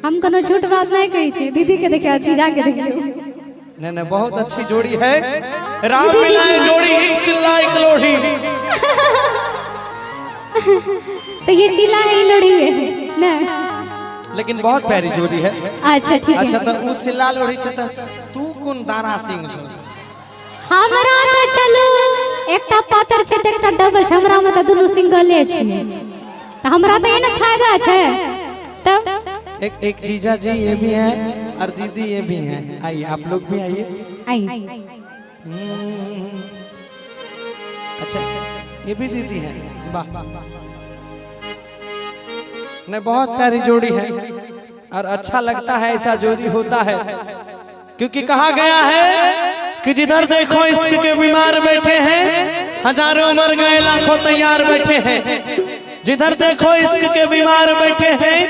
हम कोनो झूठ बात नहीं कहै छी। दीदी के देखियो, जीजा के देखियो। नहीं नहीं, बहुत अच्छी जोड़ी है। राम मिलाए जोड़ी, एक सिल्ला एक लोढ़ी। तो ये सिला है, ई लोढ़ी है ना? लेकिन बहुत प्यारी जोड़ी है। अच्छा ठीक है। अच्छा, तो उ सिल्ला लोढ़ी छे त तू कोन दारा सिंह छो? हमरा तो चलू एकटा पातर छै त एकटा डबल छै, हमरा में त दुनू सिंगले छै, त हमरा त एने फायदा छै। तब एक एक जीजा जी ये भी हैं और दीदी ये भी हैं, आइए आप लोग भी आइए। आई। अच्छा ये भी दीदी हैं, वाह। नहीं, बहुत प्यारी जोड़ी है और अच्छा लगता है ऐसा जोड़ी होता है, क्योंकि कहा गया है कि जिधर देखो इश्क के बीमार बैठे हैं, हजारों मर गए लाखों तैयार बैठे हैं। जिधर देखो इश्क के बीमार बैठे हैं,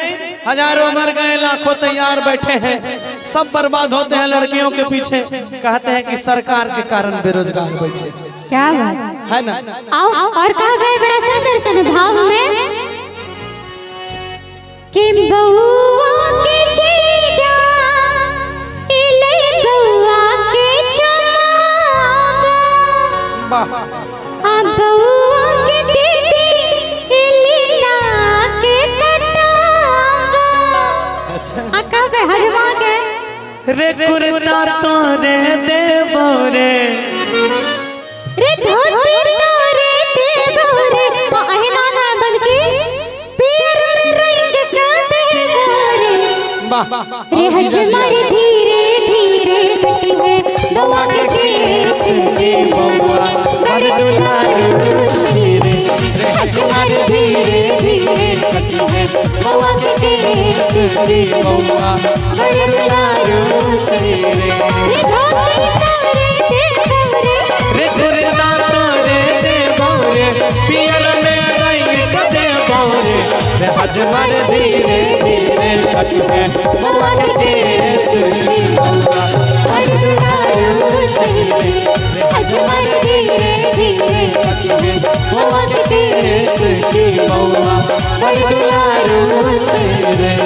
हजारों मर गए लाखों तैयार बैठे हैं। सब बर्बाद होते हैं लड़कियों के पीछे, कहते हैं कि सरकार के कारण बेरोजगार बैठे। क्या बात है ना? आओ और कहा गया बड़ा सुंदर सन भाव में कि बउआ के जीजा इले बउआ के चमावा, वाह। आ बउआ के दीदी इले ना के कटावा। अच्छा। आ कह गए हजमा के रे कुर्ता तोरे देबो रे, रे धोती तोरे देबो रे, आ अहिना ना बल्कि पीर में रंग का देबो रे। वाह। रे हजमर धीरे धीरे कटी है बउआ के केस रे बउआ बड़ दुलारू रे। हजमर धीरे धीरे कटी है बउआ के केस रे बउआ बड़ दुलारू रे। रे धोती तोरे देबो रे, रे कुर्ता तोरे देबो रे, पियर में रंग का देबो रे। रे हजमर धीरे धीरे कटी है बउआ के केस रे बउआ बड़ दुलारू रे। हजमर धीरे धीरे कटी है बउआ के केस रे बउआ बड़ दुलारू रे।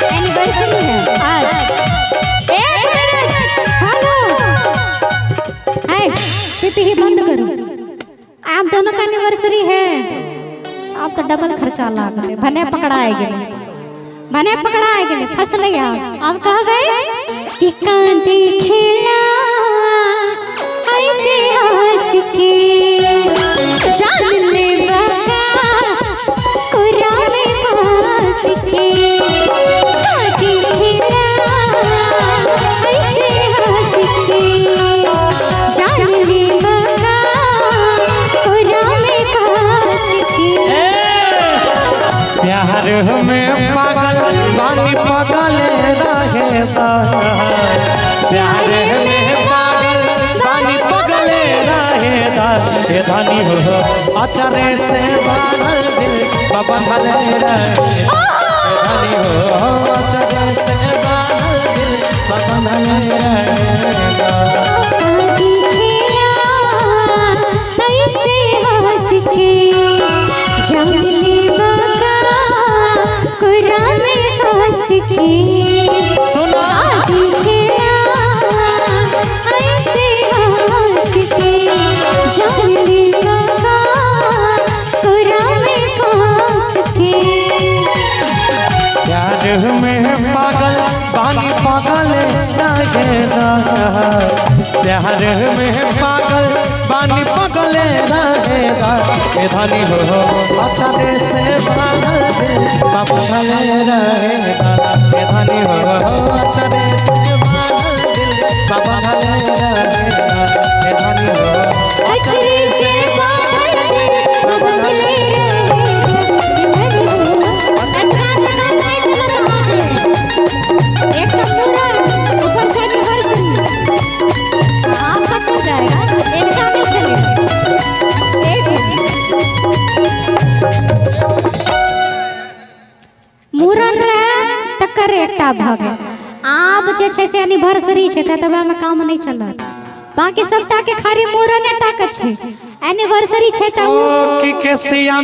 एनिवर्सरी है आज। एक मिनट, हेलो, हाय पीपी बंद करो। आप दोनों का एनिवर्सरी है, आप तो डबल खर्चा लाग गए, भने पकड़ाए गए, भने पकड़ाए गए, फंसले आप। आप कहबे कि कांदी खेला ऐसे हंस के जान ले बका कुरा में फंस के, कांदी खेला ऐसे हंस के जान ले बका कुरा में फंस के। प्यार में पागल पानी पागल रहेता, प्यार में पागल पानी पागल रहेता। ये धानी हो अचरे से बादल दिल बाबा भले रहे। धानी हो अचरे से बादल दिल बाबा भले रहेता। कांदी खेला ऐसे हंस के जान ले बका कुरा में फंस के। सुना। कांदी खेला ऐसे हंस के जान ले बका कुरा में फंस के। प्यार में पागल पानी पागल रहेगा, प्यार में पागल पानी पागल रहेगा। ये धानी हो अच्छा से पागल दिल बाबा भले रहेगा। ये धानी हो अच्छा से पागल दिल बाबा भले रहेगा। ये धानी हो अचरे से बादल दिल बाबा भले रहेगा। एक तो पूरा ऊपर से एनिवर्सरी। मूड़न रहै तकर एकटा भऽ गेल। आब जे छै से एनिवर्सरी छै, ततबामे काम नहि चलत। बाकी सबटा के खाली मूड़ने टा के छै, एनिवर्सरी छै तऽ ओ की के सियाम।